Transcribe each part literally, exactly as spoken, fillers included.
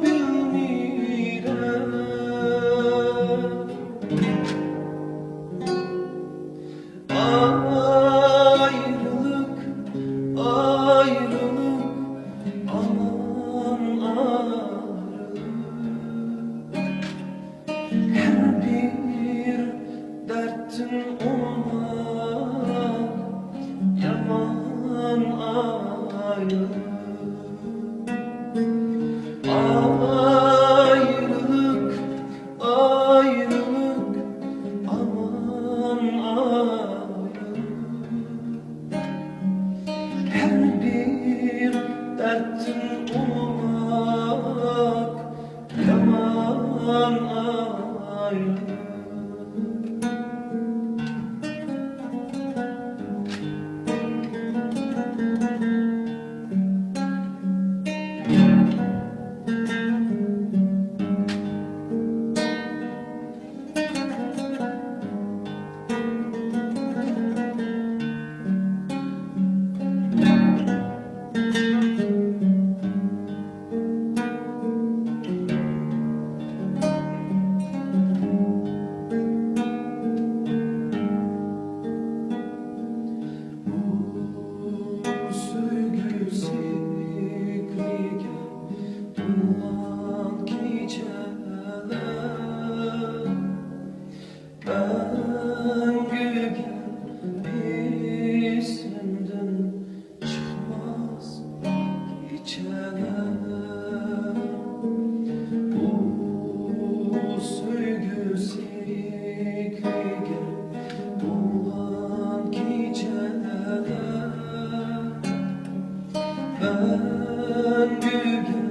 بىلمىدىم. ئايرىلىق، ئايرىلىق، ئامان ئايرىلىق. ھەر بىر دەردتىن ئوماق، يامان ئايرىلىق. ئايرىلىق، ئايرىلىق، ئامان ئايرىلىق. ھەر بىر دەردتىن ئوماق، يامان ئايرىلىق. بۇ سۆيگۈ سېنىڭكىگە تولغان كېچەلەر. مەڭگۈگە ئېسىمدىن چىقماس كېچەلەر. بۇ سۆيگۈ سېنىڭكىگە تولغان كېچەلەر. مەڭگۈگە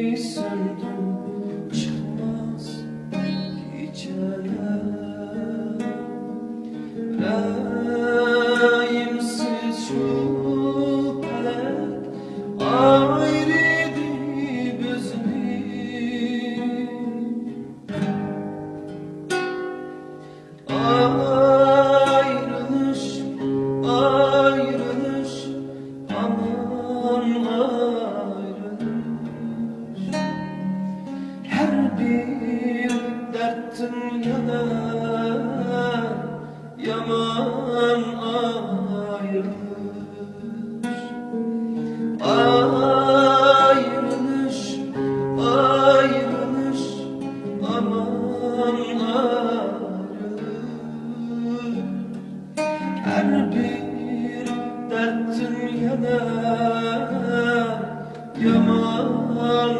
ئېسىمدىن چىقماس كېچەلەر. رەھىمسىز شۇ پەلەك ئايرىدى بىزنى. ئايرىلىش، ئايرىلىش، ئامان ئايرىلىش. ھەر بىر دەردتىن يەنە يامان ئايرىلىش. ئايرىلىش، ئايرىلىش، ئامان ئايرىلىش. ھەر بىر دەردتىن يەنە يامان